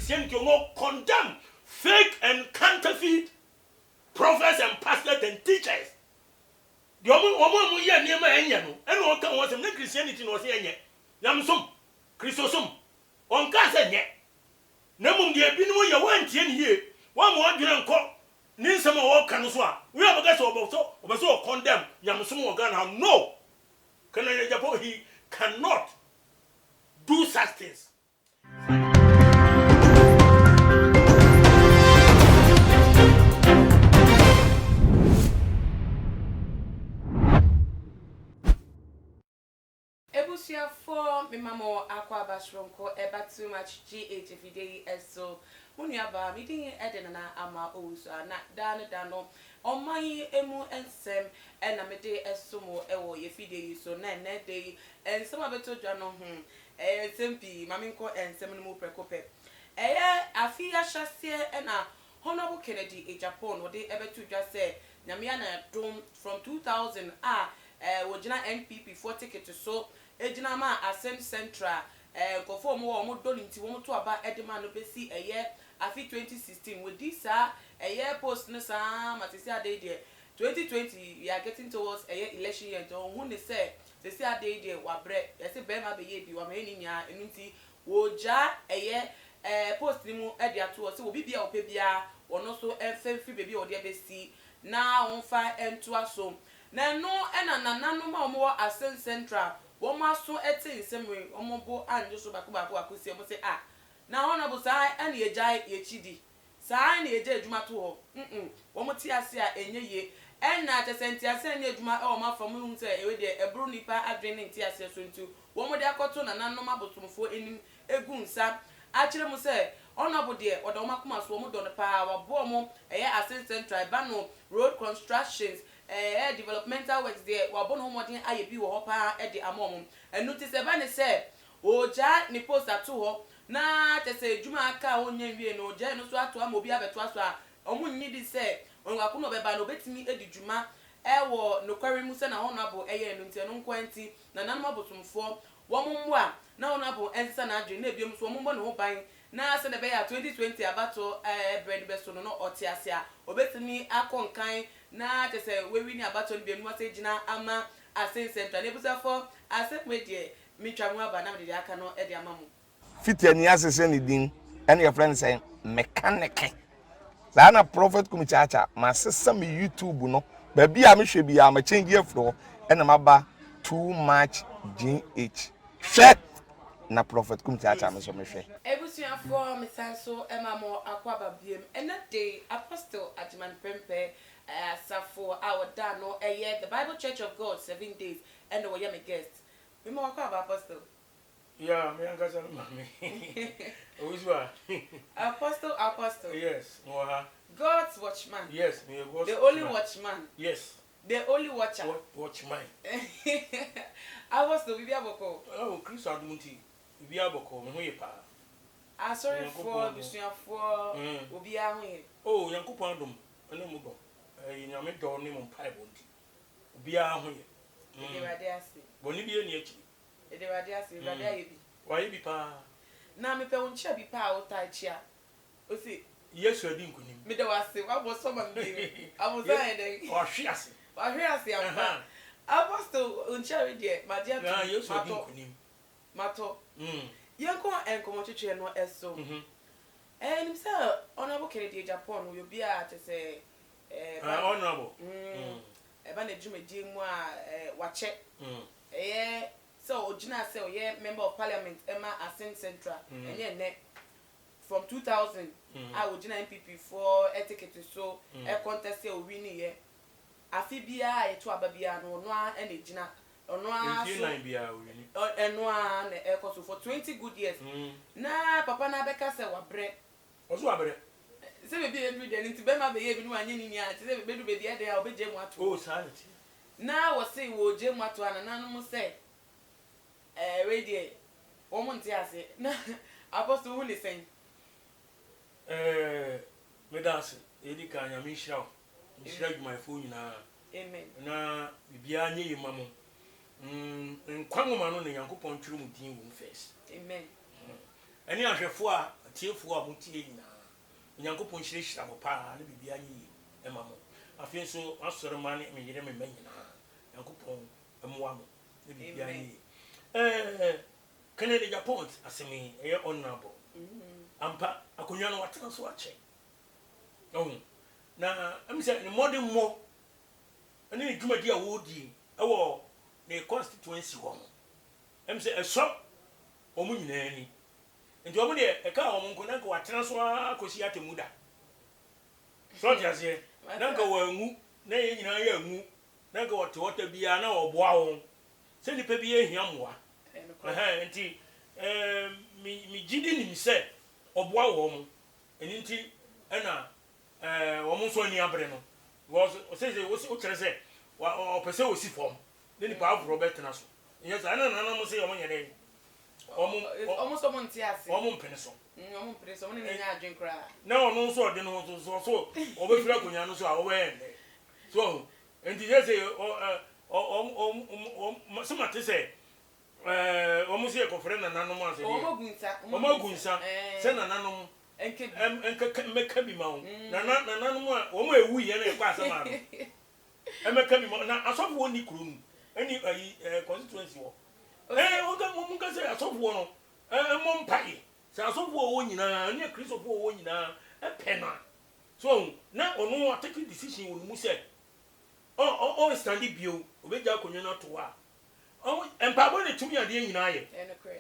Christianity ɔno condemn fake and counterfeit prophets and pastors and teachers. Deɛ wɔn wɔn a wɔyɛ nneɛma a ɛnyɛ no ɛna ɔka wɔn asɛm nyɛ Christianity na ɔse ɛnyɛ. Nyamesom, Kristosom, ɔnkaa sɛ nyɛ. Na mmom deɛ ebinom yɛ wɔantie no yie, wɔamma wɔn adwene ankɔ ne nsɛm a ɔreka no so a, wei a ɔbɛka sɛ ɔbɛ sɛ ɔbɛ sɛ ɔcondemn nyamesom wɔ Ghana ha no! Kennedy Agyapong he cannot do such things. Abusuafoɔ mema mo akwaaba soronko ɛba too much GH afidie yi so. Mo nua baa me din de Nana Ama Owusu a na daa ne da no ɔman yi mu nsɛm na mede so mo wɔ yɛ fidie yi so na ɛnɛ da yi nsɛm a bɛtɔ dwa no ho ɛyɛ nsɛm pii ma menkɔ nsɛm no mu prɛko pɛ. Ɛyɛ afe yi ahyɛaseɛ na Honourable Kennedy Agyapong wɔde bɛto dwa sɛ Nyame anadom from 2000 a wɔgyina NPP foɔ ticket so gyina maa Assin Central nkurɔfoɔ a wɔwɔ hɔ wɔn dɔ no nti wɔn to aba de maa no bɛsi ɛyɛ afe 2016 wɔdi saa ɛyɛ post no saa ara ma sɛsi ada yi deɛ 2020 we are getting towards ɛyɛ election year nti ɔhu ne sɛ sɛsi ada yi deɛ wabrɛ yɛse bɛrima bɛyɛ bi wamɛyɛ ne nyinaa ɛno nti wɔgyaa ɛyɛ post no mu de ato hɔ sɛ obi biara a ɔpɛ biara ɔno nso mfa mfiri baabi a ɔde abɛsi na ɔmfa ntoa so. Na ɛno na nananom a wɔwɔ Asin Central wɔn aso tee nsɛm wei, wɔn bo annye so baako baako baako si wɔn se ah, na Honourable saa na yɛgyae yɛakyi di, saa na yɛgya adwuma to hɔ, mm wɔn te ase a ɛnyɛ yie. Ɛna kyerɛ sɛ nteaseɛ anyɛ adwuma wɔ wɔn afa mu, wohu sɛ wei deɛ ɛboro nnipa adwene ne nteaseɛ so nti wɔde akɔto nananom abosomfoɔ anim gu nsa akyerɛ mu sɛ Honourable deɛ ɔda wɔn akoma so, wɔn dɔ no paa, waboa wɔn, ɛyɛ Asin Central, ɛba no road constructions, ɛyɛ developmental works deɛ wabɔ ne ho mmɔden ayɛ bi wɔ hɔ paa de ama wɔn. Ɛno nti sɛ ɛba ne sɛ ɔregyaa ne post ato hɔ na kyerɛ sɛ adwuma a aka a ɔnnya nwiei no ɔgyae no nso ato ama obi abɛtoa so a, wɔnnye di sɛ onipa ko no a ɔbɛba no ɔbɛtumi adi dwuma wɔ nokware mu sɛnea Honourable yɛe no nti. Ɛno nko ara nti, nananom abosomfoɔ Wɔn mmoa na wɔn abo nsesa n'adwene na bio nso wɔn mmɔ ne ho ban na sɛdeɛ ɛbɛyɛ a 2020 abatoɔ berɛ no bɛso no na ɔte ase a ɔbɛtumi akɔ nkan na kyerɛ sɛ wawini abatoɔ no bio na wasan agyina ama Asin Central. N'abusuafoɔ asɛm wei deɛ metwa mu aba na mede deɛ aka no de ama mo. Fiti ani asese ne din ɛna yɛfrɛ no sɛ mekaneke saa na Prophet Kumi Kyaakya masesa me YouTube no baabi a mehwɛ biara ma change afiri hɔ ɛna maba too much GH hwɛ na Prophet Kumi Kyaakya me nso mehwɛ. Abusuafoɔ mesan so ma mo akwaaba biom ɛnɛ de Apostle Agyeman Prempeh asafo a wɔda ano yɛ The Bible Church of God 7 Days ɛna wɔyɛ me guest. Mema wo akwaaba Apostle. Yeah, me ankasa me maame. Owusu a. Apostle, apostle. Yes, me wɔ ha. God's watchman. Yes, me yɛ God's The only watchman. Yes. The only watcher. Watchman. Apostle, bibi abɔkɔ. Oh, Kristo adom nti, bibi abɔkɔ, me ho yɛ paa. Asɔrefoɔ, abusuafoɔ, obiara ho yɛ. Oh, Nyankopɔn adom ne mo dɔ. Ɛyɛ Nyame dɔ ne mo mpaebɔ nti, obiara ho yɛ. Yɛda Awurade ase. Bɔne biara nni akyiri. Yɛda Awurade ase, Awurade ayɛ bi. Wayɛ bi paa. Na mepɛ wo nkyea bi paa a wotaa kyea. Ose. Yesu adi nkunim. Meda wo ase, wabɔ so ama me bio. Abonsan ayɛ dɛn? Wahwe ase. Wahwe ase ampa. Apostle, wo nkyea wei deɛ, magye atom. Na Yesu adi nkunim. Matɔ. Yɛnkɔ nkɔmmɔtwetweɛ no so. Ɛɛ, nim sɛ Honourable Kennedy Agyapong ɔyɛ obi a kyerɛ sɛ. Ɛɛ, Honourable. Ɛba n'adwumadie mu a, wakyɛ. Ɛyɛ sɛ ɔgyinaa sɛ ɔyɛ Member of Parliament ma Assin Central, ɛnyɛ nnɛ, from 2000 a ɔgyina NPP foɔ ticket so contest a ɔwiniiɛ. Afe biara a yɛto aba biara no, ɔno ara na ɛgyina, ɔno ara Mfie so, nan biara ɔwini. ɛno ara na ɛrekɔ so for 20 good years. Na papa no abɛka sɛ wabrɛ. Ɔso wabrɛ. Sɛ baabi a yɛduru deɛ no nti bɛrima bɛyɛ bi na wanyɛ ne nua a, te sɛ bɛduru baabi a ɛdɛn a ɔbɛgyae mu ato hɔ. Oh, saa na ɛteɛ. Na wɔse wɔregyae mu ato anananom sɛ ɛɛ wei deɛ wɔn nte aseɛ. Na Apostle wohu ne sɛn? Ɛɛ meda ase. Deɛ edi kan Nyame nhyira wo. Nhyira adwumayɛfoɔ nyinaa. Amen. Na biribiara nyɛ yie mma mo. Mm, nkwa nwoma no na Nyankopɔn ntwerɛ mo din wɔ mu first. Amen. Ɛne ahwɛfoɔ a, atiefoɔ a motie nyinaa. Onyankopɔn nhyirahyira mo paa ne biribiara nyɛ yie mma mo. Afei nso m'asɔremma ne me yere me mma nyinaa, Nyankopɔn mmoa mo ne biribiara nyɛ yie. Ɛɛ Kennedy Agyapong asɛm yi ɛyɛ honourable. Ampa akonnwa no watena so akyɛ. Wahu? Na ɛm sɛ ne mmɔdemmɔ ne ne dwumadi a ɔredi wɔ ne constituency hɔ no, ɛm sɛ ɛsɔ wɔn nyinaa ani. Nti wɔn deɛ ɛkaa wɔn nko na nka wɔatena so ara kɔsi atemmu da. So ɔte aseɛ? Na nka wɔanwu, na yɛn nyinaa yɛanwu, na nka wɔte hɔ da biara na wɔboa wɔn. Sɛ nnipa bi ahia mmoa. Ɛhɛn, nti ɛɛ me me gyidi nim sɛ ɔboa wɔn. Ɛno nti ɛna ɛɛ wɔn nso ani abere no. Because seesei wokyerɛ sɛ ɔpɛ sɛ ɔsi fam na nnipa afoforɔ bɛtena so. Nyɛ saa na nananom se wɔn nyɛ dɛn? Wɔn Wɔn nso wɔn nte ase. Wɔn mpene so. Wɔn mpene so, wɔn ne no nyɛ adwene koraa. Na ɔno nso ɔde ne ho so so so ɔbɛfiri akonnwa no so a wɔbɛyɛ ndɛ. So ɔho nti sɛ sɛ ɔ ɛ ɔ wɔn wɔn wɔn sɛ mate sɛ ɛɛ wɔn sɛ yɛkɔfrɛ nananom asɛ deɛ. Wɔn agu nsa. Wɔn agu nsa sɛ nananom Ɛnka bi. Ɛnkeka mmɛka bi ma wɔn. Nana nananom a wɔn a ɛwuiɛ na yɛkɔ asɛm ano. Ɛmɛka bi ma na asɔfoɔ nni kuro no mu ɛne ayi ɛɛ constituency hɔ. Ɛɛ wɔn ka wɔn ka sɛ asɔfoɔ no ɛɛ mmɔ mpaeɛ sɛ asɔfoɔ wɔ nyinaa ne akristofoɔ wɔ nyinaa ɛpɛ no a so ɔho na ɔno atake decision wɔ ne mu sɛ ɔ ɔ ɔnstande bio ɔbɛgya akonnwa no ato hɔ a ɔho mpaebɔ na ɛtumi adeɛ nyinaa yɛ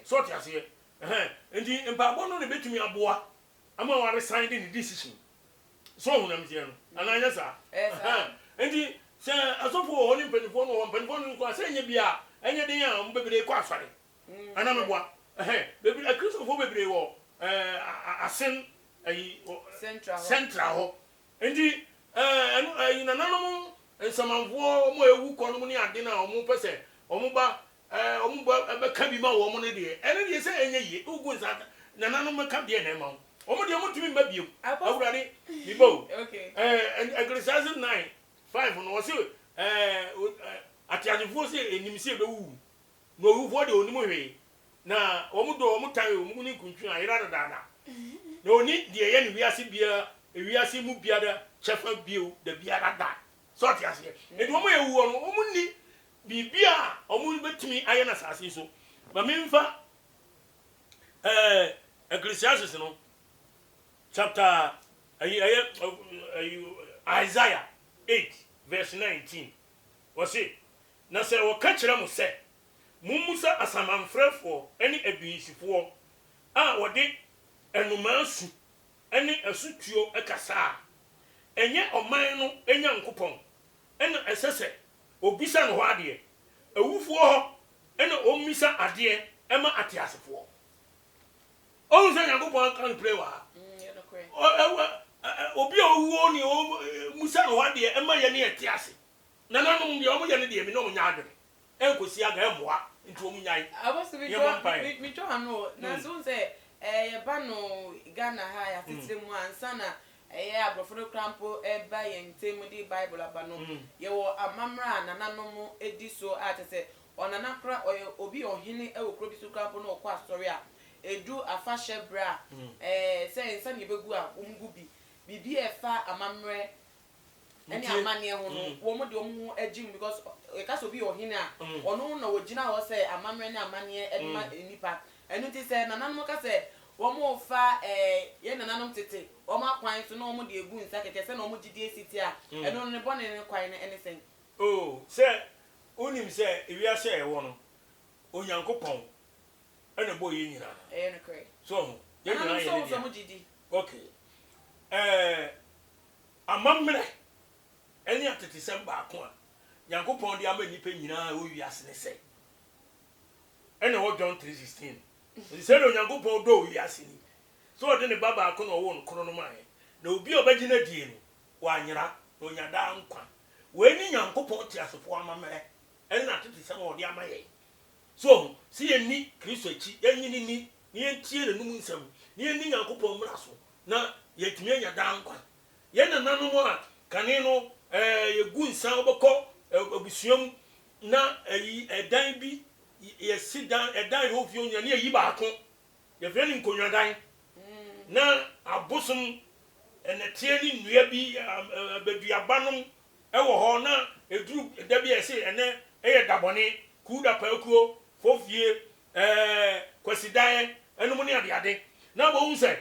so ɔte aseɛ ɛhɛn nti mpaebɔ no na ɛbɛtumi aboa ama waresan de ne decision. So ɔho na meteɛ no anaa nyɛ saa? Ɛyɛ saa. Nti sɛ asɔfo wɔ hɔ ne mpanimfoɔ no wɔ hɔ, mpanimfoɔ no nko a sɛ ɛnyɛ bi a ɛnyɛ den a wɔn bebree kɔ asɔre anaa meboa? Ɛhɛn, bebree akristofoɔ bebree wɔ ɛɛ asen ayi Central hɔ. Central hɔ. Nti ɛɛ ɛno ɛyi nananom nsamanfoɔ wɔn a ewu kɔ nom ne ade no a wɔn pɛ sɛ wɔn ba Ɛɛ, wɔn ba bɛka bi ma wɔn no deɛ, ɛno deɛ sɛ ɛnyɛ yie. Wogu nsa nananom bɛka deɛ na ɛma wo. Wɔn deɛ wɔntumi mma bio. Awurade, me ba o. Ɛɛ, Ecclesiastes 9, 5 no, wɔse ɛɛ, ateasefoɔ se ɛnim sɛ ɛbɛwuwu, na owufoɔ deɛ ɔnnim hwee. Na wɔn dɔ wɔn tan wɔn ne nkuntun ayera dadaada. Na ɔnni deɛ ɛyɛ no wiase biara, wiase mu biara kyɛfa bio da biara da. So ɔte aseɛ? Enti wɔn a ɛwuwɔ no, wɔn nni biribi a wɔbɛtumi ayɛ no asase yi so. Ma memfa ɛɛ Ecclesiastes no chapter ɛyi ɛyɛ ɛyi Isaiah 8 verse 19. Wɔse, na sɛ wɔka kyerɛ mo sɛ, Mommusa asamanfrɛfoɔ ne adunsifoɔ a wɔde nnomaa su ne asutuo kasa a, ɛnyɛ ɔman no Nyankopɔn na ɛsɛ sɛ ɔbisa no hɔ adeɛ, awufoɔ hɔ na ɔmmisa adeɛ ma ateasefoɔ. Ɔhu sɛ Nyankopɔn aka no pire wɔ ha. Obi a ɔwuo ne ɔmmisa no hɔ adeɛ ma yɛne yɛte ase. Nananom deɛ wɔyɛ no deɛ me ne wɔn nyɛ adwene. Ɛnkɔsi aga ɛmmoa nti wɔn nyae. Apostle Yɛmmɔ metwa mpaeɛ. metwa w'ano o nanso wohu sɛ ɛɛ yɛba no Ghana ha yɛ asetena mu a ansa na ɛyɛ aborɔfo no koraa mpo ɛreba yɛn ntam de Bible aba no yɛwɔ amammerɛ a nananom di so a kyerɛ sɛ ɔnana koraa ɔyɛ obi yɛ ɔhene wɔ kuro bi so koraa mpo na ɔkɔ asɔre a ɛdu afahyɛ berɛ a ɛɛ sɛ nsa na yɛbɛgu a wɔgu bi biribi a ɛfa amammerɛ ɛne amanneɛ ho no, wɔn de wɔn ho gye mu because yɛka sɛ obi yɛ ɔhene a, ɔno na ɔgyina hɔ sɛ amammerɛ ne amanneɛ de ma nnipa. Ɛno nti sɛ nananom ka sɛ wɔrefa yɛn nananom tete wɔn akwan so na wɔde agu nsa kɛkɛ sɛnea wɔn gyidie si te a, ɛno no ne bɔne no kwan no ne sɛn? Oh, sɛ wonim sɛ ewiase a yɛwɔ no, Onyankopɔn na ɛbɔɔ yɛn nyinaa. Ɛyɛ nokorɛ. So ho? Yɛn Nananom nyinaa nso yɛ ne wɔn nso dea. wɔn gye di. Okay. Ɛɛ, Amammerɛ ne atetesɛm baako a Nyankopɔn de ama nnipa nyinaa a ɛwɔ wiase ne sɛ, ɛna ɛwɔ John 3:16 no. Ɔse sɛdeɛ Onyankopɔn dɔɔ wiase ni, sɛ ɔde ne ba baako na ɔwoo no koro no maeɛ, na obi a ɔbɛgye no adie no, wanyera, na ɔnya daa nkwa. Wei ne Nyankopɔn teasefoɔ amammerɛ ne n'atetesɛm a ɔde ama yɛn. So wahu? Sɛ yɛnni Kristo akyi, yɛnnye no nni, na yɛntie n'anom nsɛm, na yɛnni Nyankopɔn mmara so, na yɛatumi anya daa nkwa. Yɛn nananom a kane no yɛgu nsa wobɛkɔ abusua mu na ayi ɛdan bi yɛsi dan ɛdan ɛwɔ fie nyina ne yɛyi baako. Yɛfrɛ no nkonnwadan. Na abosom nnɛteɛ ne nnua bi, abaduaba nom wɔ hɔ. Na ɛduru da bi a yɛse ɛnnɛ yɛ da bɔne, Kuw da Paakuo, Fofie, ɛɛ Kwasidaeɛ nom ne adeade. Na wobɛhu sɛ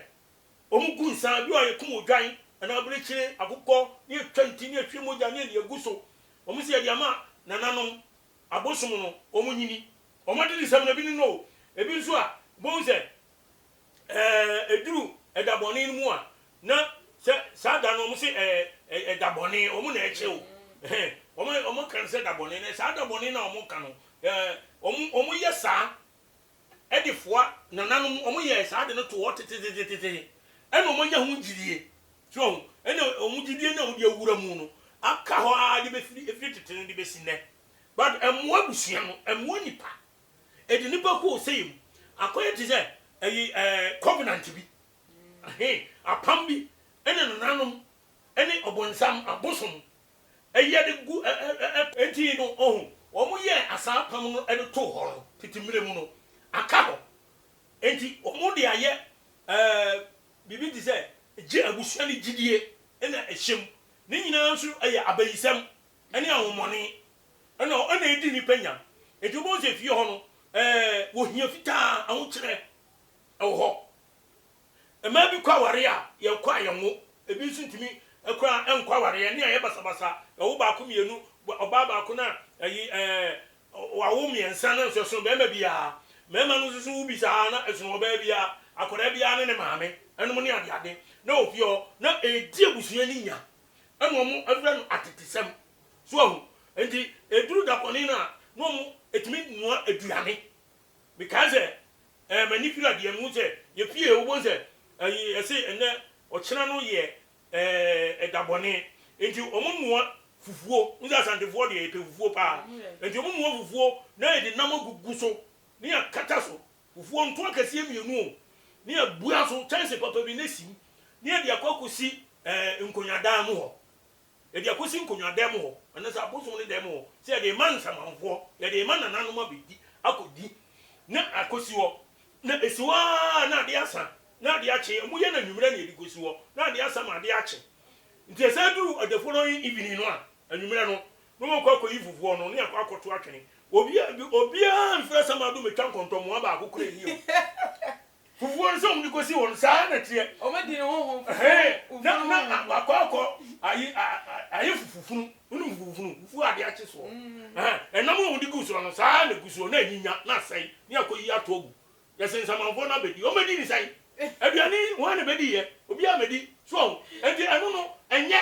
wɔgu nsa, bi wɔ hɔ a yɛkum odwan anaa abirekyire, akokɔ, ne yɛtwa nti ne yɛhwie mogya ne yɛde agu so. Wɔse yɛde ama nananom. Abosom no, wɔn nyini. Wɔn adedisɛm no, ebi ne no o. Ebi nso a, wobɛhu sɛ ɛɛ ɛduru ɛda bɔne no mu a, na sɛ saa da no wɔn se ɛɛ ɛda bɔne, wɔn na ɛkyɛ o. Ɛhɛn, wɔn wɔn ka no sɛ da bɔne, na saa da bɔne no a wɔn ka no, ɛɛ wɔn wɔn yɛ saa de foa nananom, wɔyɛɛ saa ade no too hɔ tetetetete, ɛna wɔanya ho gyidie. So wahu? Ɛna wɔn gyidie no a wɔde awura mu no aka hɔ ara de bɛfiri, ɛfiri tete no de bɛsi nnɛ. But ɛmmoa abusua no, ɛmmoa nnipa. Ɛde nnipa kɔ ɔsɛeɛ mu. Akɔyɛ te sɛ ɛyi ɛɛ covenant bi, ahe, apam bi, ɛna nananom ɛne ɔbonsam, abosom, Ɛyɛ de gu ɛ ɛ ɛ. Enti no, ohu, wɔyɛɛ asaa apam no de too hɔ no, tete mmerɛ mu no, aka hɔ. Enti wɔde ayɛ ɛɛ biribi te sɛ gye abusua no gyidie na ɛhyɛ mu. Ne nyinaa nso yɛ abayisɛm ne ahonhommɔne na ɛna ɛdi nnipa nya. Enti wobɛhu sɛ fie hɔ no, ɛɛ wɔhia fitaa, ahokyerɛ wɔ hɔ. Mmaa bi kɔ aware a, yɛkɔ a yɛnwo. Ebi nso ntumi koraa nkɔ awareɛ ne ayɛ basabasa. Yɛwo baako mmienu, ɔbaa baako na ayi ɛɛ wawo mmiɛnsa na nso ɛsono barima biara. Mmarima no nso so wo bi saa na ɛsono ɔbaa biara. Akwadaa biara ne ne maame ɛnom ne adeade na wɔ fie hɔ na ɛredi abusua no nya. Ɛna wɔn ɛfrɛ no atetesɛm. So wahu? Nti ɛduru da bɔne no a na wɔn ɛtumi noa aduane. Mekae sɛ Ɛɛ m'ani firi adeɛ mehu sɛ yɛpie wobɛhu sɛ ɛyi yɛse ɛnɛ ɔkyena no yɛ ɛɛ ɛda bɔne nti wɔn noa fufuo wohu sɛ asantefoɔ deɛ yɛpɛ fufuo paa nti wɔn noa fufuo na yɛde nam agugu so ne yɛakata so fufuo nto akɛseɛ mmienu o ne yɛabua so kyɛnse papa bi na esi mu ne yɛde akɔ akɔsi ɛɛ nkonnwadan mu hɔ. Yɛde akɔsi nkonnwa dan mu hɔ, anaasɛ abosom no dan mu hɔ, sɛ yɛde rema nsamanfoɔ, yɛde rema nananom abɛdi, akɔdi, na akɔsi hɔ. Na ɛsi hɔ ara na adeɛ asa, na adeɛ akye. Wɔyɛ no anwummerɛ na yɛde kɔsi hɔ, na adeɛ asa ma adeɛ akye. Nti ɛsan duru the following evening no a, anwummerɛ no, na wɔakɔ akɔyi fufuo no, na yɛakɔ akɔto atwene. Obiara, obiara mfiri Asamado mmɛtwa nkɔntɔmmoa baako koraa nni hɔ. Fufuo no sɛ wɔn de kɔsi hɔ no saa na ɛteɛ. Wɔn adi ne honhom fufuo. Ɛhɛn na na akɔ akɔ ayi ayɛ fufu funu wonim fufu funu fufuo a ade akye soɔ ɛhɛn ɛnam a wɔde gu soɔ no saa na egu soɔ na anyinya na asɛe ne akɔ yi ato agu yɛsɛ nsamanfoɔ no abɛdi wɔn bɛdi ne sɛn aduane yi wɔn na bɛdi yɛ obiara mɛdi so ɔho nti ɛno no ɛnyɛ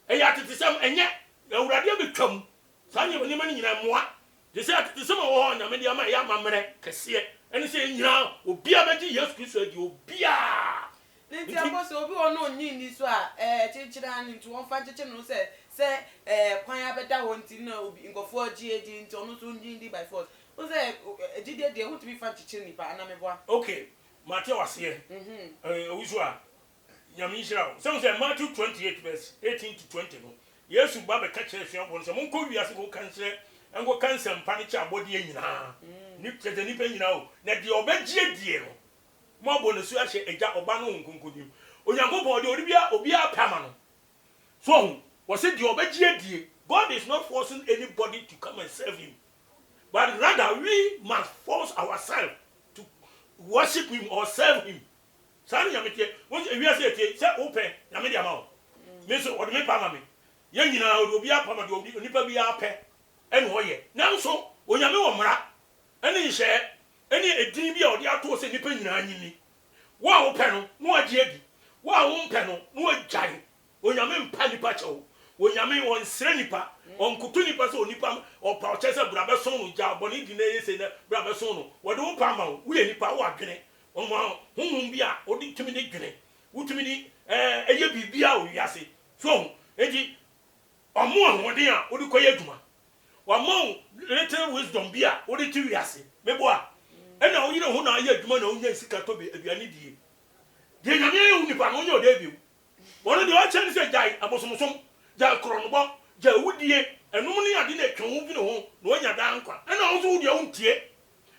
ɛyɛ atetesɛm ɛnyɛ awurade abɛtwam saa nneɛma nneɛma no nyinaa mmoa Te sɛ atetesɛm a ɛwɔ hɔ a Nyame de ama a ɛyɛ amammerɛ kɛseɛ ɛne sɛ yɛn nyinaa obiara bɛgye Yesu Kristo adi, obiara. Ne nti ɛkɔ sɛ obi wɔ hɔ na ɔnnye nni so a, ɛɛ kyekyere ara no nti wɔmfa nkyekyere no sɛ sɛ ɛɛ kwan abɛda hɔ nti na obi nkurɔfoɔ gye adi nti ɔno nso ɔnnye nni by force. Wohu sɛ gyidie deɛ wontumi mfa nkyekyere nnipa anaa meboa? Ok, mate wo aseɛ. Ɛɛ Owusu a, Nyame nhyira wo. Sɛ wohu sɛ Matthew 28 verse 18 to 20 no, Yesu ba bɛka kyerɛɛ asuafoɔ no sɛ, Monkɔ wiase nkɔka nkyerɛ, nkɔka nsɛmpa no kyerɛ abɔdeɛ nyinaa, ne, kyerɛ sɛ nnipa nyinaa o, na deɛ ɔbɛgye adie no, moabɔ no asu ahyɛ Agya, Ɔba ne Honhom Kronkron din mu. Onyankopɔn deɛ ɔde biara, obiara pɛ ama no. So wahu? Wɔse deɛ ɔbɛgye adie. God is not forcing anybody to come and serve him, but rather we must force ourselves to worship him or serve him. Saa na Nyame teɛ. Wohu sɛ wiase yɛ tie, sɛ wopɛ, Nyame de ama wo. Me nso, ɔde me pɛ ama me. Yɛn nyinaa, ɔde obiara pɛ ama deɛ onipa biara pɛ ɛna ɔyɛ. Nanso, Onyame wɔ mmara ɛne nhyehyɛeɛ ɛne edin bi a ɔde ato hɔ sɛ nnipa nyinaa nye nni. Wo a wopɛ no, na wagye adi. Wo a wompɛ no, na wagyae. Onyame mpa nnipa kyɛw. Onyame, ɔnsrɛ nnipa. Ɔnkoto nnipa sɛ onipa ɔpa ɔkyɛ sɛ bra bɛsom no, gyaa bɔne di na yɛ sei na bra bɛsom no. Wɔde wo pɛ ama wo. Woyɛ nipa, wowɔ adwene. Wɔma wo honhom bi a wode tumi de dwene, wotumi de yɛ biribiara wɔ wiase. So wahu? Enti wɔama wo ahoɔden a wode kɔyɛ adwuma. Wɔama wo little wisdom bi a wode te wiase. Meboa? Ɛna woyere wo ho na ayɛ adwuma na wonya sika tɔ bi aduane die. Deɛ Nyame ayɛ wo nipa no, wonyɛ ɔdɛɛ bio. Ɔno deɛ ɔkyerɛ ne sɛ gyae abosomsom, gyae korɔnobɔ, gyae awudie, ɛnom ne ade na ɛtwe wo fi ne ho na woanya daa nkwa. Ɛna wo nso wo deɛ wontie.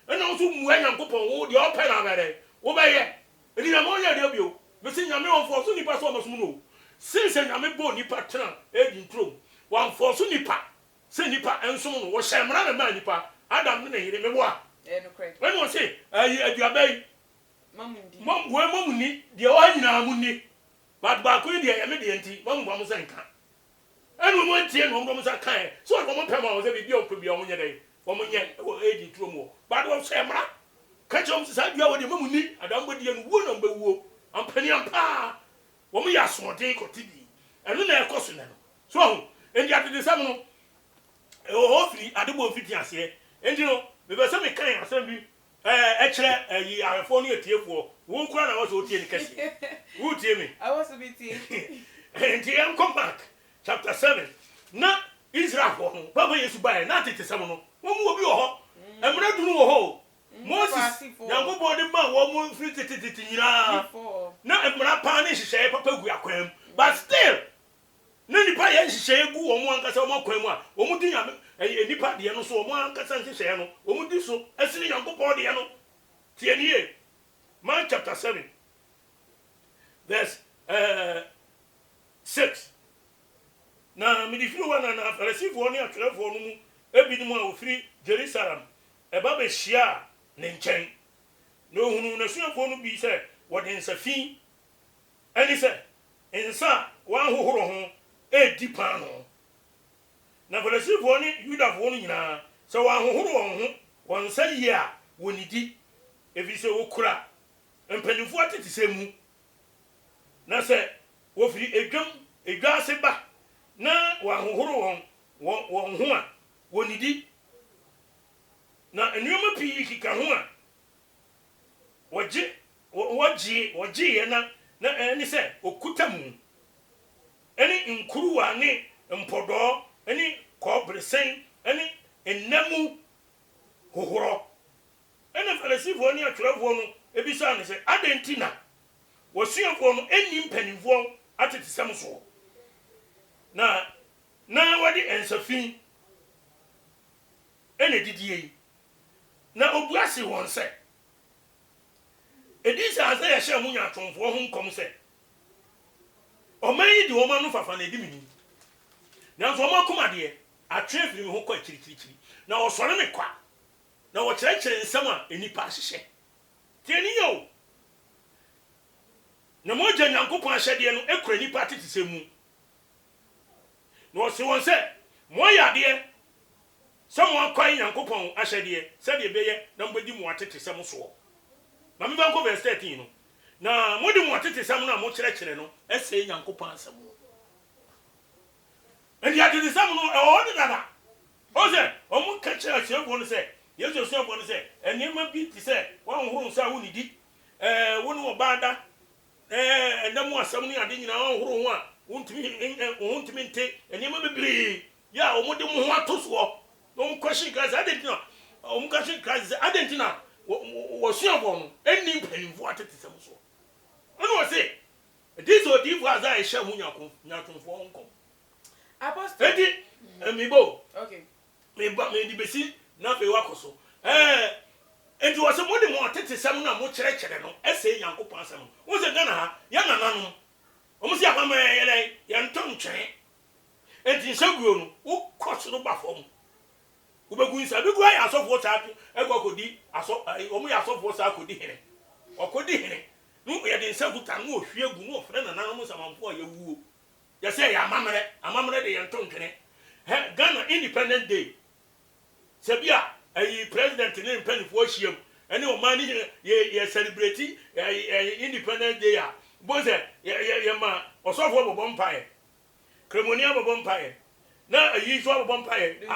Ɛna wo nso mmua Nyankopɔn, wo deɛ ɔpɛ na abɛyɛ dɛn? Wobɛyɛ. Enti Nyame ɔnyɛ deɛ bio. Mese Nyame ɔnfɔɔso nnipa sɛ ɔmɛsom no o. Since sɛ Nyame bɔɔ nnipa tena Eden turo mu, wamfɔɔso nnipa sɛ nnipa nsom no. Ɔhyɛɛ mmara na ɛmaa nnipa, Adam ne ne yere, meboa? Ɛyɛ nokorɛ. Ɛna ɔse, ɛyi aduaba yi, Mma mo nni. Mo, wei mma mo nni, deɛ ɛwɔ ha nyinaa mo nni, but baako yi deɛ ɛyɛ me deɛ nti, mma mo mfa mo nsa nka. Ɛna wɔn antie na wɔn de wɔn nsa kaeɛ. Sɛ wɔde wɔn pɛ ma wɔn sɛ biribi a wɔpɛ biara wɔnyɛ dɛn? Wɔnyɛ wɔ Eden turo mu hɔ. But wɔhyɛɛ mmara ka kyerɛɛ wɔn sɛ saa dua wɔ deɛ mma mo nni, ada mobɛdie no wuo na mobɛwuo. Ampaniampa ara wɔyɛ asoɔden kɔte bi. Ɛno na ɛrekɔ so nnɛ no. So wahu? Enti atetesɛm no, ɛwɔ hɔ firi adebɔ mfitiaseɛ. Enti no, mepɛ sɛ mekan asɛm bi Ɛɛ, kyerɛ ɛyi ahwɛfoɔ ne atiefoɔ. Wo koraa na ɛwɔ sɛ wotie no kɛseɛ. Woretie me? Ɛwɔ sɛ metie. Nti yɛnkɔ Mark chapter 7. Na Israelfoɔ no, bere a Yesu baeɛ, na atetesɛm no, wɔn mu obi wɔ hɔ. Mmara du no wɔ hɔ o. Moses, Nyankopɔn de maa wɔn firi tetetete nyinaa. Na mmara paa ne nhyehyɛeɛ papa gu akwan mu. But still, Na nnipa yɛ nhyehyɛeɛ gu wɔn ankasa wɔn akwan mu a, wɔdi Nyame, ɛyɛ nnipa deɛ no so, wɔn ankasa nhyehyɛeɛ no, wɔdi so sene Nyankopɔn deɛ no. Tie no yie. Mark chapter 7 verse eh, 6. Na mede firi hɔ na na Farisifoɔ ne atwerɛfoɔ no mu ebinom a wɔfiri Jerusalem ɛba bɛhyiaa ne nkyɛn. Na ɔhunuu n'asuafoɔ no bi sɛ wɔde nsa fi, ɛne sɛ, nsa a wɔanhohoro ho redi paanoo. Na Farisifoɔ ne Yudafoɔ no nyinaa, sɛ wɔanhohoro wɔn ho wɔn nsa yie a, wɔnnidi, ɛfiri sɛ wɔkura mpanimfoɔ atetesɛm mu. Na sɛ wɔfiri edwam, edwa ase ba na wɔanhohoro wɔn wɔn wɔn ho a, wɔnnidi. Na nneɛma pii keka ho a wɔgye wɔgyee wɔgyeeɛ na na ɛne sɛ ɔkuta mu ne nkuruwa ne mpɔdɔɔ ne kɔberesɛn ne nna mu hohorɔ. Ɛnna Farisifoɔ ne atwerɛfoɔ no bisaa no sɛ, Adɛn nti na w'asuafoɔ no nni mpanimfoɔ atetesɛm soɔ, na na wɔde nsa fi na ɛdidie yi? Na ɔbua see wɔn sɛ, Ɛdii sɛ Isaia hyɛɛ mo nyaatwomfoɔ ho nkɔm sɛ, 'Ɔman yi de wɔn ano fafa na ɛdi me ni, nanso wɔn akoma deɛ, atwe afiri me ho kɔ akyirikyirikyiri, na wɔsɔre me kwa, na wɔkyerɛkyerɛ nsɛm a nnipa ahyehyɛ. Tie no yie o! Na mo Agya Nyankopɔn ahyɛdeɛ no kura nnipa atetesɛm mu. Na ɔsee wɔn sɛ, Moayɛ adeɛ sɛ moakwae Nyankopɔn ahyɛdeɛ sɛdeɛ ɛbɛyɛ na mobɛdi mo atetesɛm soɔ. Ma memfa nkɔ verse 13 no. Na mode mo atetesɛm no a mokyerɛkyerɛ no sɛe Nyankopɔn asɛm no. Enti atetesɛm no, ɛwɔ hɔ dedada. Ɔhu sɛ, wɔka kyerɛɛ asuafoɔ no sɛ, Yesu asuafoɔ no sɛ, nneɛma bi te sɛ woanhohoro nsa a wonnidi, ɛɛ, wo ne ɔbaa da, Ɛɛ, nna mu asɛm ne ade nyinaa ɔhoro ho a wontumi wo ho ntumi nte nneɛma bebree yɛ a wɔde mo ho ato soɔ na wɔn question Christ adɛn nti na wɔn question Christ sɛ adɛn nti na wɔsuafoɔ no ɛnni mpanimfoɔ atetesɛm soɔ ɛna ɔse ɛdi sɛ odiyifoɔ Isaiah hyɛ ho nyaatwomfoɔ ho nkɔm enti mebɔ Meba, mede besi, na afei woakɔ so. Ɛɛ, enti wɔse mode mo atetesɛm no a mokyerɛkyerɛ no sɛe Nyankopɔn asɛm no. Wohu sɛ Ghana ha, yɛn nananom, wɔn se amammerɛ yɛyɛ dɛn? Yɛnto ntwene. Enti nsaguo no, wokɔ soro ba fam. Wobɛgu nsa. Ebi koraa yɛ asɔfoɔ saa kɔ akɔdi asɔ, ɛyi, wɔn yɛ asɔfoɔ saa kɔdi hene. Wɔkɔdi hene, na yɛde nsa kuta no, na wɔhwie gu, na wɔfrɛ nananom nsamanfoɔ a yɛawuo. Yɛsɛ ɛyɛ amammerɛ, amammerɛ de yɛnto ntwene. Hɛ, Ghana Independent Day, sɛ bi a ɛyi president ne mpaninfoɔ ahyiam ɛne ɔman ne nyina yɛ yɛ celebrate ɛyi ɛyi Independent Day a, bohu sɛ yɛ yɛ yɛma ɔsɔfoɔ bɔbɔ mpaeɛ, kramoni abɔbɔ mpaeɛ, na ɛyi nso abɔbɔ mpaeɛ,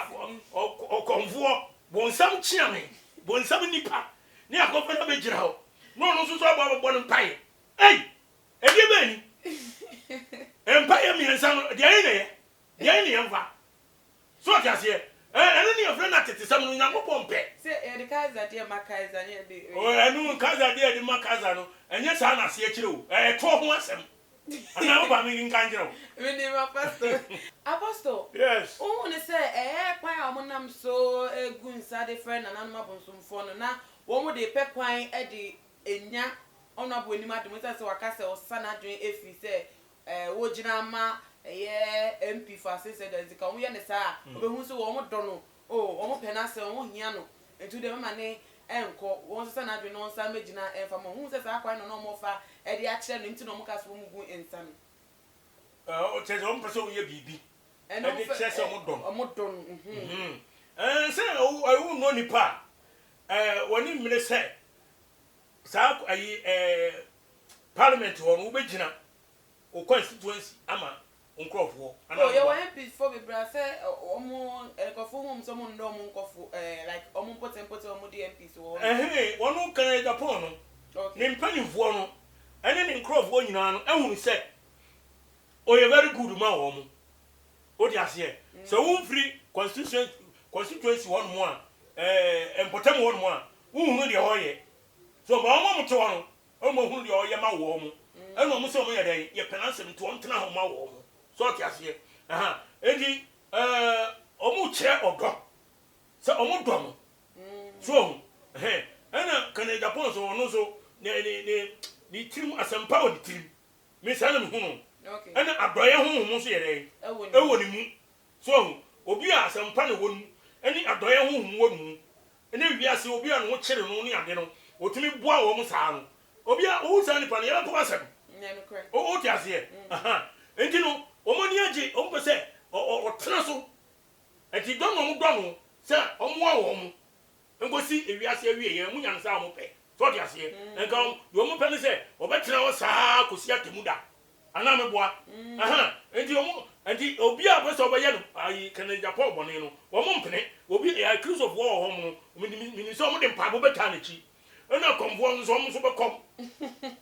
ɔkɔmfoɔ, bonsam kyeame, bonsam nipa, ne akɔmfoɔ no abɛgyina hɔ, na ɔno nso so abɔ abɔbɔ no mpaeɛ. Ei! Ɛdeɛ bɛn ni? Mpaeɛ mmiɛnsa no, deɛ ɛhe na ɛyɛ? Deɛ ɛhe na yɛmfa? So ɔte aseɛ? Ɛno ne yɛfrɛ no atetesɛm no, Onyankopɔn mpɛ. Sɛ yɛde Kaiser deɛ ma Kaiser ne yɛde. O, ɛno Kaiser deɛ yɛde ma Kaiser no, ɛnyɛ saa na aseɛ kyerɛ o. Ɛyɛ toɔ ho asɛm. Anaa wo ba menka nkyerɛ wo? Menim, Apostle. Apostle, Yes. wohu no sɛ ɛyɛ kwan a wɔnam so gu nsa de frɛ nananom abosomfoɔ no na wɔde repɛ kwan de anya. Honourable anim adom esiane sɛ waka sɛ ɔsesa n'adwene afiri sɛ wogyina ama ɛyɛ MP for Asese da nti ka wɔn yɛ no saa a ɔbɛhu sɛ wɔn dɔ no oh wɔn pɛ n'asɛm wɔn hia no nti wodeɛ mɛma ne nkɔ wɔn sesa n'adwene na ɔnsan mɛgyina mfa ma wɔn wohu sɛ saa kwan no na wɔn fa de akyerɛ no nti na wɔn ka sɛ wɔn gu nsa no. Kyerɛ sɛ wɔn pɛ sɛ wɔyɛ biribi de kyerɛ sɛ wɔn dɔ no. Wɔn dɔ no. Sɛ wonnɔ nipa a wɔn ani mmere sɛ saa ayi parliament hɔ no wobɛgyina wo constituency ama wo nkurɔfoɔ anaa Oh yɛwɔ woboa. MPs foɔ bebree a sɛ wɔn nkurɔfoɔ hu wɔn sɛ wɔn nnɔ wɔn nkurɔfoɔ ɛɛ like wɔn mpɔtam mpɔtam wɔn di MPs wɔ hɔ no. Ɛhee wɔn Kennedy Agyapong no Okay. ne mpanimfoɔ no ɛne ne nkurɔfoɔ nyinaa no ahunu sɛ ɔyɛ very good ma wɔn. Wote aseɛ? Sɛ womfiri constituency constituency hɔ nom a ɛɛ mpɔtam hɔ nom a wonhunu deɛ ɔyɛ. So ma wɔn a wɔte hɔ no Wɔn ahunu deɛ ɔyɛ ma wɔn, ɛna wɔn sɛ wɔn yɛ dɛn, yɛpɛ n'asɛm nti wɔn tena hɔ ma wɔn. So ɔte aseɛ? Aha, enti ɛɛ wɔn kyerɛ ɔdɔ, sɛ wɔn dɔ no. So ɔho, ɛhɛn, ɛna Kenneth Agyapong nso ɔno nso ne ne ne ne tirim asɛmpa wɔ ne tirim. Me saa na mehu no. Ɛna adɔeɛ honhom nso yɛ dɛn? Ɛwɔ ne mu. So wahu? Obi a asɛmpa na ɛwɔ ne mu, ɛne adɔeɛ honhom wɔ ne mu, ne wiase obi a ne ho kyere no ne ade no, ɔtumi boa wɔn saa no. Obi a wohu saa nipa no, yɛbɛpɛ w'asɛm. Wo, wote aseɛ? Aha. Enti no, wɔn ani agye, wɔn pɛ sɛ ɔtena so. Enti dɔ na wɔn dɔ no sɛ ɔmmoa wɔn nkɔsi ewiase awieɛ, wɔn nya no saa a wɔn pɛ. So wote aseɛ? Nka wɔn, deɛ wɔn pɛ ne sɛ wɔbɛtena hɔ saa kɔsi atemmu da. Anaa meboa? Aha, enti wɔn, enti obi a ɔpɛ sɛ ɔbɛyɛ no ayi Kennedy Agyapong bɔne no, wɔn mpene. Obi, ɛɛ Kristofoɔ wɔ hɔ no, menim, menim sɛ wɔn de mpaebɔ bɛtaa n'akyi. Ɛna akɔmfoɔ nso, wɔn nso bɛkɔm.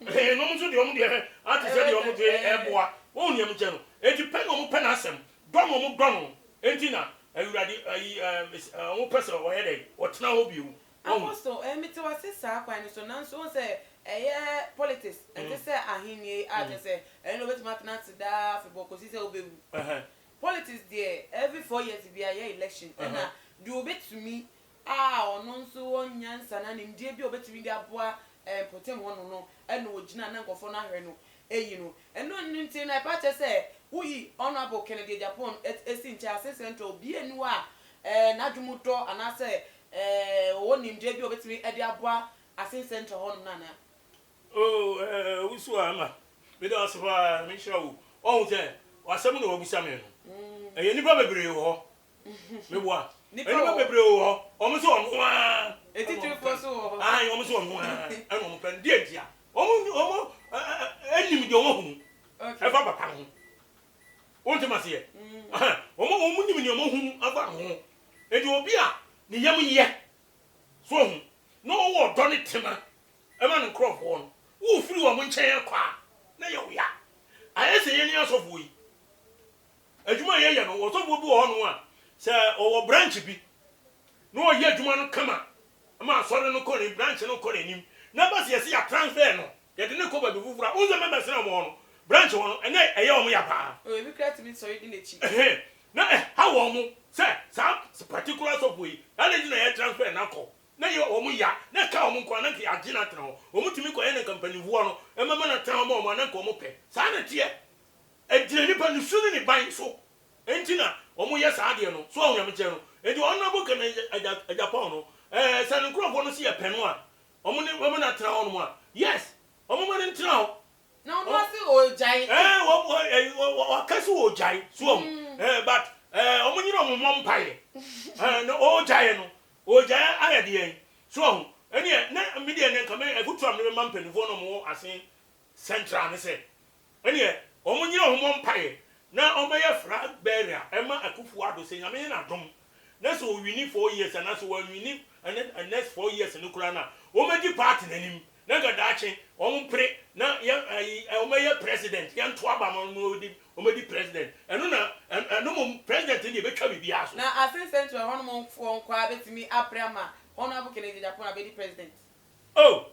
Ɛhɛn, na wɔn nso deɛ wɔn deɛ ate sɛ deɛ wɔn de ɛɛboa. Wɔn nea mekyɛ no. Enti pɛ na wɔn pɛ n'asɛm, dɔ na wɔn dɔ no. Enti na Awurade ayi ɛɛ wɔn pɛ sɛ ɔyɛ dɛn, ɔtena hɔ bio. Wahu? Apostle, eh, mete wo ase saa kwan no so, nanso wohu sɛ ɛyɛ politics, ɛnte sɛ ahennie a kyerɛ sɛ ɛno deɛ wobɛtumi atena ase daa afebɔɔ kɔsi sɛ wobɛwu. Politics deɛ every 4 years biara yɛ election, ɛna deɛ obɛtumi a ɔno nso wɔ nyansa anaa nimdeɛ bi a obɛtumi de aboa eh, mpɔtam hɔ no no ɛna ɔgyina na nkurɔfoɔ no ahwɛ no ayi no. Ɛno no nti no ɛba kyerɛ sɛ woyi Honourable Kennedy Agyapong si nkyɛn ase Central obiara nni hɔ a eh, n'adwene mu dɔ anaasɛ Ɛɛ, ɔwɔ nimdeɛ bi a ɔbɛtumi de aboa Asin Central hɔnom no anaa? Oh, eh, wo so a, Emma. Meda wo ase paa, Nyame nhyira wo. Wahu sɛ, w'asɛm na wabisa me no. Ɛyɛ nnipa bebree wɔ hɔ. Meboa. Nnipa Nnipa wɔ hɔ. bebree wɔ hɔ. Wɔn sɛ ɔno ara. Atitirifoɔ nso wɔ hɔ. Ae, wɔn sɛ ɔno ara ɛna wɔn pɛ no. Deɛ ntia? Wɔn, wɔn, ɛ, ɛ, ɛ, nim deɛ wɔn ahunu ɛfa papa no ho. Wonte m'aseɛ? Aha, wɔn, wɔn nim deɛ wɔn ahunu afa ne ho. Enti obi a ne yam yɛ, so wahu, na ɔwɔ ɔdɔ ne tema ma ne nkurɔfoɔ no, wofiri wɔn nkyɛn kɔ a, na ɛyɛ wo ya. Ayɛ sɛ yɛn asɔfoɔ yi, adwuma a yɛyɛ no, ɔsɔfoɔ bi wɔ hɔnom a, sɛ ɔwɔ branch bi na ɔyɛ adwuma no kama ma asɔre no kɔ ne branch no kɔ n'anim, na ɛba sɛ yɛsɛ yɛatransfer no, Yɛde no kɔ baabi foforɔ a, wohu sɛ members no a wɔwɔ hɔ no, branch hɔ no, ɛnna ɛyɛ wɔn ya paa. Oh, ebi koraa tumi sɔre di n'akyi. Ɛhɛn, na ɛha wɔn sɛ saa particular sɔfoɔ yi, adɛn nti na yɛ transfer no akɔ? Na ɛyɛ wɔn ya, na ɛka wɔn nko ara, na anka yɛagye no atena hɔ. Wɔtumi kɔyɛ no anka mpanimfoɔ no mmɛma no atena hɔ ma wɔn a, na anka wɔpɛ. Saa na ɛteɛ. Ɛgyina nipa ne su ne ne ban so nti na wɔyɛ saa adeɛ no. So woahu nea mekyerɛ no? Enti Honourable Ken Agyapong no, ɛɛ, sɛ ne nkurɔfoɔ no se yɛpɛ no a, Ɔmo ne ɔmo na tena hɔ nom a yes ɔmo ma no ntena hɔ. Na ɔno ase ɔgyae. Ɛɛ wɔ wɔ wɔ waka sɛ ɔgyae so ɔmo ɛɛ but ɛɛ ɔmo nyere ɔmo mmɔ mpaeɛ ɛɛ na ɔgyae no ɔgyae ayɛ deɛn so ɔho ɛneɛ na me deɛ ne nka me afutuo a me bɛma mpaninfoɔ na ɔmo wɔ asen central ne sɛ Ɛneɛ wɔn nyere wɔn mmɔ mpaeɛ na wɔn bɛyɛ flag bearer ɛma Akuffo Addo sɛ Nyame yɛ no adom na sɛ ɔwini 4 years anaa sɛ wanwini ɛnɛ next 4 years no koraa no a wɔn bɛdi party no anim na nka daakye wɔn mpere na yɛ ayi wɔn bɛyɛ president yɛn to aba ma wɔn wɔn wɔn bɛdi president ɛno na ɛno mmom president no deɛ ɛbɛtwa biribiara so. Na Asin Central hɔnom foɔ nkoaa bɛtumi apere ama Honourable Kennedy Agyapong abɛdi president? Oh,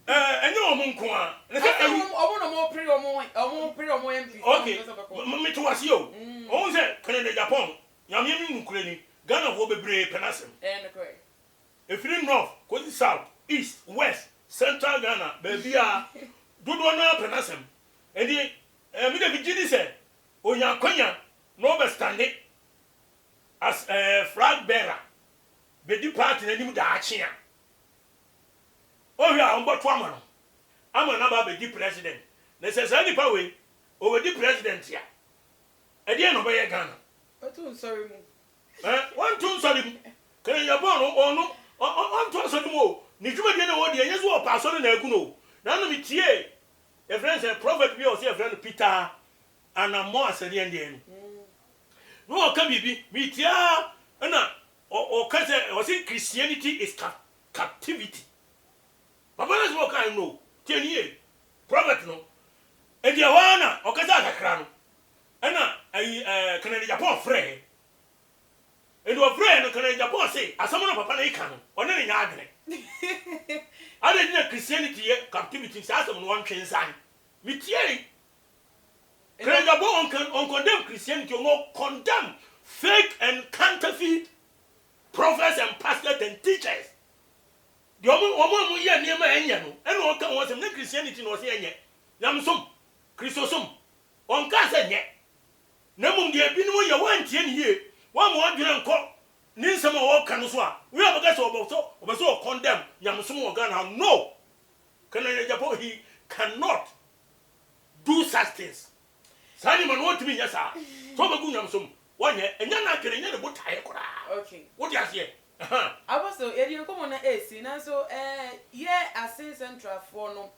eh, ɛnyɛ wɔn nko ara. Na sɛ Ɛsɛ ayi. wɔn, wɔn na wɔn pere wɔn, wɔn pere wɔn MP sɛ wɔn Okay, pɛ sɛ ɔbɛkɔ. m- mete wo aseɛ o. Wɔn sɛ Canada Japan, Nyame anim nokorɛ ni, Ghanafoɔ bebree pɛ n'asɛm. Ɛyɛ nokorɛ. Ɛfiri North kɔsi South, East, West, Central Ghana baabiara dodoɔ no ara pɛ n'asɛm. Enti me deɛ megye di sɛ ɔnya akwanya na ɔbɛ stande as flag bearer bɛdi party no anim daakye a, ɔhwɛ a wɔbɛto ama no ama no aba abɛdi president. Na sɛ saa nipa wei ɔbɛdi president a, ɛdeɛn na ɔbɛyɛ Ghana? Ɔto nsɔre mu. Ɛ, wɔnto nsɔre mu. Kane Japan no, ɔno, ɔ, ɔ, ɔnto asɔre mu o. Ne dwumadie na ɔdi, ɛnyɛ sɛ ɔpɛ asɔre na agu no o. Na ano metiee, yɛfrɛ no sɛ, prophet bi a ɔse yɛfrɛ no Peter Anammɔ Asɛdeɛndeɛn no. Na ɔka biribi, metie ara, ɛna ɔ, ɔka sɛ, ɔse Christianity is cap, captivity. Papa no asɛm a ɔkae no o, tie no yie, prophet no. Enti ɛhɔ ara na ɔkasaa kakra no, Ɛna ayi ɛɛ Kennedy Agyapong frɛɛ. Enti ɔfrɛɛ no Kennedy Agyapong se asɛm no papa no reka no ɔne no nyɛ adwene. Adɛn nti na Christianity yɛ captivity saa asɛm no ɔntwe nsan. Metiei. Kennedy Agyapong ɔnka ɔncondemn Christianity ɔno ɔcondemn fake and counterfeit prophets and pastors and teachers. Deɛ wɔn wɔn a wɔyɛ nneɛma a ɛnyɛ no ɛna ɔka ho asɛm nyɛ Christianity na ɔse ɛnyɛ. Nyamesom, Kristosom, Ɔnkaa sɛ nyɛ, na mmom deɛ ebinom yɛ, woantie no yie, woamma w'adwene ankɔ ne nsɛm a ɔreka no so a, woyɛ a wobɛka sɛ ɔbɛ sɛ ɔbɛ sɛ ɔcondemn nyamesom wɔ Ghana ha, no! Kennedy Agyapong he cannot do such things. Saa nneɛma no ɔntumi nyɛ saa. Sɛ ɔbɛgu nyamesom, ɔnyɛ, ɛnyɛ n'adwene, ɛnyɛ ne botaeɛ koraa. Okay. Wote aseɛ? Ahaa. Apostle, yɛde yɛn nkɔmmɔ no resi, nanso eh, yɛ Asin Centralfoɔ no,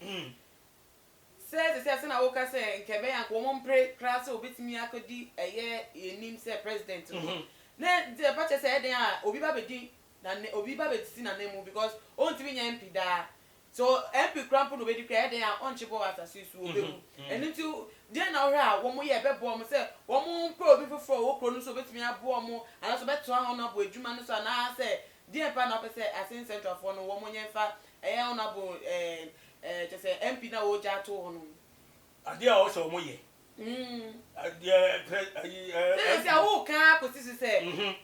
Sɛ te sɛ sɛnea woka sɛ nka ɛbɛyɛ a nka wɔn mpere koraa sɛ obetumi akɔdi ɛyɛ yɛn anim sɛ president no, na nti ɛba kyerɛ sɛ ɛyɛ dɛn a obi ba bɛdi nane obi ba bɛsi n'ananmu because ɔntumi nyɛ MP daa. So MP koraa mpo na obɛdi koraa ɛyɛ dɛn a ɔnkye bɔ wɔ asase yi so ɔbɛwu. Ɛno nti deɛn na wohwɛ a wɔn yɛ ɛbɛboa wɔn sɛ wɔn mpɛ obi foforɔ a ɔwɔ kuro no so obetumi aboa wɔn anaasɛ ɔbɛtoa honourable adwuma no so anaasɛ deɛn paa na wopɛ sɛ Asin Centralfoɔ no wɔn nyɛ mfa ɛyɛ honourable ɛɛ Ɛɛ kyerɛ sɛ MP no a wɔregya ato hɔ no. Adeɛ a ɔsɛ wɔn yɛ. Adeɛ pɛ ayi ɛɛ. Sɛ sɛ woka ara kɔsi so sɛ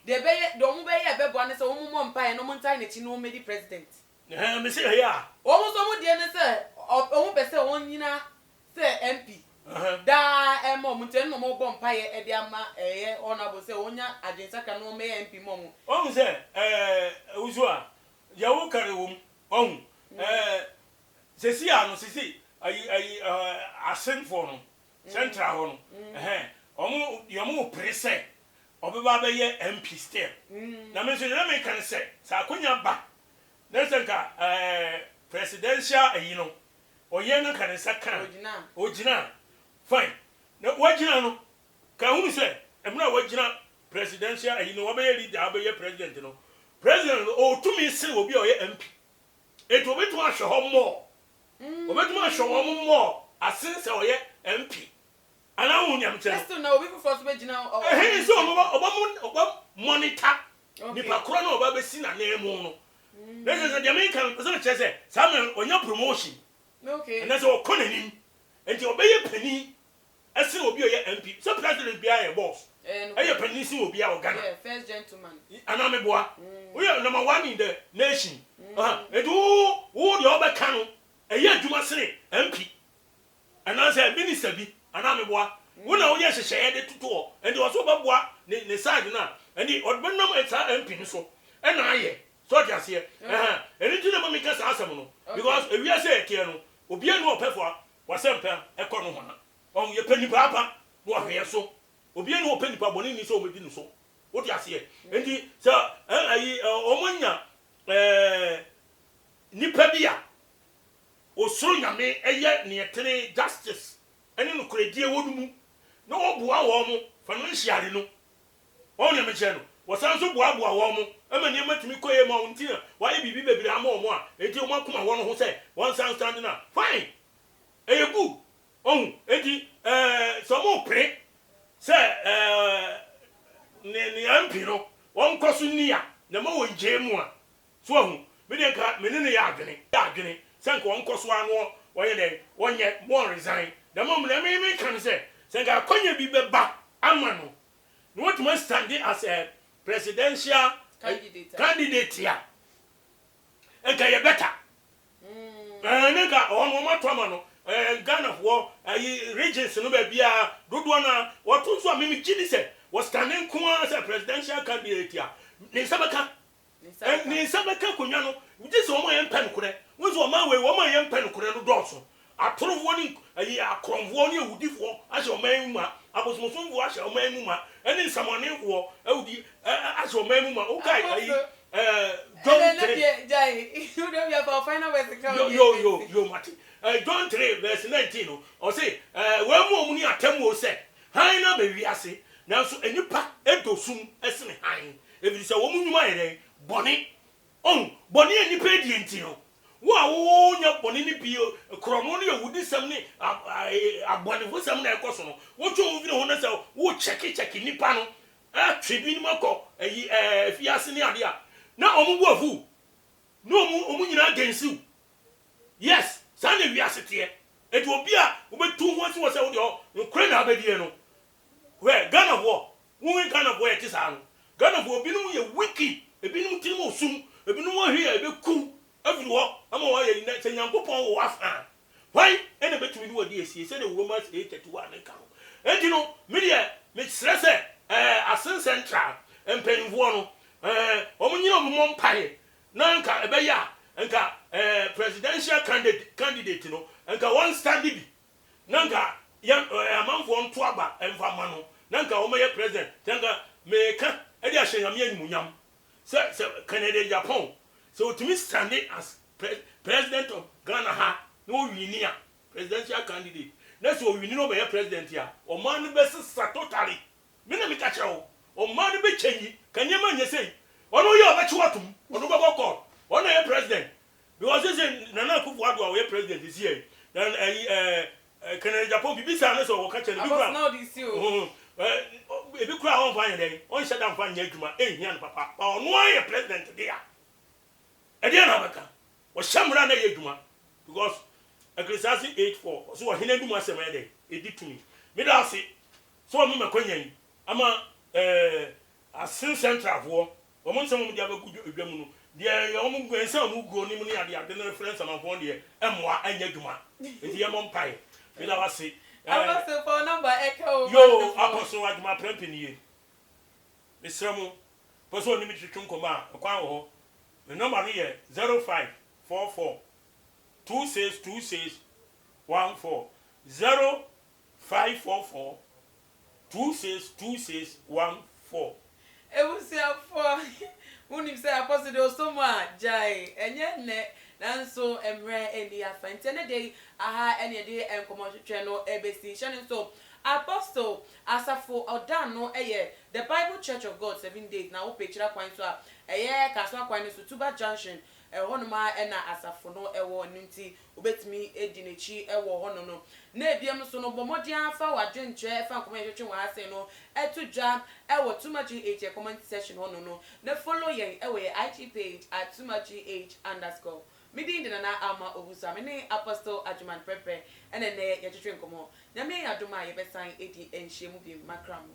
deɛ ɛbɛyɛ deɛ wɔn bɛyɛ a ɛbɛboa ne sɛ wɔn mmɔ mpaeɛ na wɔn ntae n'akyi na wɔn mmɛdi president. Ɛhɛn mese ɛyɛ a. Wɔn nso wɔn deɛ ne sɛ wɔn pɛ sɛ wɔn nyina sɛ MP daa ɛma wɔn nti ɛno na wɔn bɔ mpaeɛ ɛde ama ɛyɛ honourable sɛ wɔn nya adwensakra na wɔn mmɛyɛ MP ma wɔn. Wahu sɛ ɛɛ wusu a deɛ woka no wɔ mu wahu ɛɛ sɛsi a no sisi ayi ayi ɛɛ asenfoɔ no central hɔ no ɛhɛn wɔn deɛ wɔn pere sɛ ɔbɛba abɛyɛ MP still na me nso deɛ na meka ne sɛ sɛ akonya ba na sɛ nka ɛɛ presidential ayi no ɔyɛ na nka ne nsa ka ogyina fine na wagyina no ka hunu sɛ mmerɛ a wagyina presidential ayi no wabɛyɛ leader abɛyɛ president no president no ɔwɔ tumi sene obi a ɔyɛ MP Enti obetumi ahwɛ hɔ more. Obetumi ahwɛ wɔn more asen sɛ ɔyɛ MP. Anaa wohu nea mekyerɛ no? Still na obi foforɔ nso bɛgyina ɔ. Ɛhɛn sɛ ɔno ɔbɛ ɔbɛ ɔbɛ monitor nipa korɔ no a ɔba abɛsi n'ananmu no. Na kyerɛ sɛ deɛ meka no mepɛ sɛ mekyerɛ sɛ saa mmerɛ no ɔnya promotion. Anaasɛ ɔkɔ n'anim. Enti ɔbɛyɛ panin Ɛsen obi a ɔyɛ MP. Sɛ president biara yɛ boss. Ɛyɛ panin sen obiara wɔ Ghana. Anaa meboa? Woyɛ number one in the nation. Enti wo wo deɛ wobɛka no ɛyɛ adwuma sene MP anaasɛ minister bi. Anaa meboa? Wo na woyɛ nhyehyɛeɛ de toto hɔ. Enti ɔsɛ ɔbɛboa ne ne side no a, ɛnde ɔde bɛnam saa MP no so ɛna ayɛ. So ɔte aseɛ? Ɛno nti na ɛma meka saa asɛm no. Because ewiase a yɛteɛ no, obiara nni hɔ a ɔpɛ for W'asɛmpa kɔ nohoa. Wahu, yɛpɛ nnipa apa na wɔahwɛ yɛn so. Obiara nni hɔ a ɔpɛ nnipa bɔne ni sɛ wɔbɛdi no so. Wote aseɛ? Enti sɛ ɛ, ayi, ɛ, wɔanya ɛ, nnipa bi a wɔsuro Nyame, yɛ neɛ ɛtene, justice, ne nokorɛdie wɔ no mu, na wɔboa wɔn financially no, Wɔn nea mekyerɛ no, wɔsan nso boaboa wɔn ma nneɛma tumi kɔ yie ma wɔn nti na wɔayɛ biribi bebree ama wɔn a enti wɔn akoma wɔ no ho sɛ wɔnsan stand no a, fine, ɛyɛ good. Wahu? Enti ɛɛ sɛ wɔrepere sɛ ɛɛ ne ne MP no wɔnkɔ so nni a, na ɛma wɔngyae mu a, So wahu? Me deɛ nka me ne no yɛ adwene, yɛ adwene sɛ nka ɔnkɔ so ara na ɔnyɛ dɛn, ɔnyɛ, ma ɔnresign. Na mmom deɛ me meka ne sɛ, sɛ nka akwanya bi bɛba ama no na watumi astande as a presidential candidate a, nka ɛyɛ better. Ɛɛ ne nka ɔhɔ no wɔn ato ama no ɛɛ Ghanafoɔ ɛyi regions no baabiara dodoɔ no ara wɔto nso a me megye di sɛ wɔ stande nko ara sɛ presidential candidate a ne nsa bɛka ne nsa bɛka akonnwa no gye sɛ wɔn a yɛmpɛ nokorɛ. Wohu sɛ ɔman wei wɔn a yɛmpɛ nokorɛ no dɔɔso. Atorofoɔ ne ayi akorɔmfoɔ ne awudifoɔ ahyɛ ɔman yi mu ma, abosomsomfoɔ ahyɛ ɔman yi mu ma, ɛne nsamanfoɔ awudi ahyɛ ɔman yi mu ma. Wokae ayi ɛɛ John 3. Yo yo yo yo mate. John 3 verse 19 no ɔse ɛɛ wɔn mu wɔn ni atemmuo sɛ hann no aba wiase nanso nnipa dɔ sum sene hann ɛfiri sɛ wɔn nnwuma yɛ dɛn? Bɔne. Ohu, bɔne a nnipa adie nti no, wo a wonyɛ bɔne no bi, korɔno ne awudisɛm ne abɔnefosɛm na ɛkɔ so no, wotwe wo ho firi ho na sɛ wokyɛkekyɛke nnipa no, atwe binom akɔ ayi afiase ne adeɛ a, na wɔn bo afu, na wɔn wɔn nyinaa against wo. Yes, saa na wiase teɛ. Enti obi a wobɛtu wo ho asi hɔ sɛ wo deɛ nokorɛ na abɛdie no, Hwɛ Ghanafoɔ, wohu Ghanafoɔ a yɛte saa no, Ghanafoɔ ebinom yɛ wicked, ebinom tirim wɔ sum, ebinom wɔhwe a ɛbɛku afiri hɔ ama wɔayɛ yi, na sɛ Nyankopɔn wɔ w'afa a, hwan na ɛbɛtumi ne wo adi asie sɛdeɛ Romans 8:31 no ka no. Enti no, me deɛ mesrɛ sɛ ɛɛ Asin Central mpaninfoɔ no ɛɛ wɔn nyina wɔn mmɔ mpaeɛ na nka ɛbɛyɛ a nka ɛɛ presidential candidate candidate no nka wɔn stande bi na nka yɛn amanfoɔ nto aba mfa mma no na nka ɔmmɛyɛ president sɛ nka meka de ahyɛ Nyame animuonyam sɛ sɛ Kennedy Agyapong sɛ ɔtumi stande as president of Ghana ha na ɔwini a presidential candidate na sɛ ɔwini na ɔbɛyɛ president a ɔman no bɛsesa totally. Me na meka kyerɛ wo, ɔman no bɛ change, ka nneɛma nyɛ sei, ɔno yɛ ɔbɛkye wo atom, ɔno bɛkɔ court, ɔno na ɛyɛ president, because sese Nana Akufo Addo a ɔyɛ president sisi yɛ, na ɛyi ɛɛ Kennedy Agyapong bibi saa no sɛ ɔka kyerɛ no, ebi kura, ebi kura ɔnfa nyɛ dɛn, ɔnhyɛ da nfa nyɛ adwuma, ɛnhia no papa, ba ɔno ara yɛ president de a, ɛdeɛn na ɔbɛka, ɔhyɛ mmara na ɛyɛ adwuma, because Ecclesiastes 8 4, ɔsɛ ɔhene anum asɛm ɛyɛ dɛn, ɛdi tumi, meda ase. Sɛ wɔn mɛkɔ nya yi ama ɛɛ Asin Central foɔ wɔn nsɛm wɔn de abɛgu dwa mu no deɛ yɛ wɔn gu nsa wɔn guo ne mu ne ade ade no frɛ nsamanfoɔ deɛ ɛmmoa ɛnyɛ adwuma nti yɛ mɔ mpaeɛ meda wo ase ɛɛ Apostle fa wo number ɛka o yoo Apostle Adwuma Prɛmpe nie mesrɛ mo pɛ sɛ ɔne me twetwe nkɔmmɔ a ɛkwan wɔ hɔ me number no yɛ 0544 2626 14 0 544 262614. Abusuafoɔ, wonim sɛ Apostle deɛ ɔsɔ mu a, gyae. Ɛnyɛ nnɛ, nanso mmerɛ nni afa. Nti ɛnnɛ da yi, aha ɛne yɛde nkɔmmɔtwetwe no bɛsi. Hyɛ no nso, Apostle asafo ɔda no yɛ The Bible Church of God Seven Days, na wopɛ akyiri akwan nso a, ɛyɛ Kasoa kwan no so, Tuba Junction, ɛhɔnom ara na asafo no wɔ. Ɛno nti, Wobɛtumi adi n'akyi wɔ hɔnom no. Na biom nso no, bɔ mmɔden ara fa w'adwenkyerɛ fa nkɔmmɔ a yɛtwetwe wɔ ha sei no to dwa wɔ TooMuchGH yɛn comment section hɔnom no, na follow yɛn wɔ yɛn IG page at TooMuchGH underscore. Me din de Nana Ama Owusu a me ne Apostle Agyeman Prɛprɛ na ɛnnɛ yɛtwetwe nkɔmmɔ. Nyame yɛ adom a yɛbɛsan adi nhyiamu biom. Makra mo.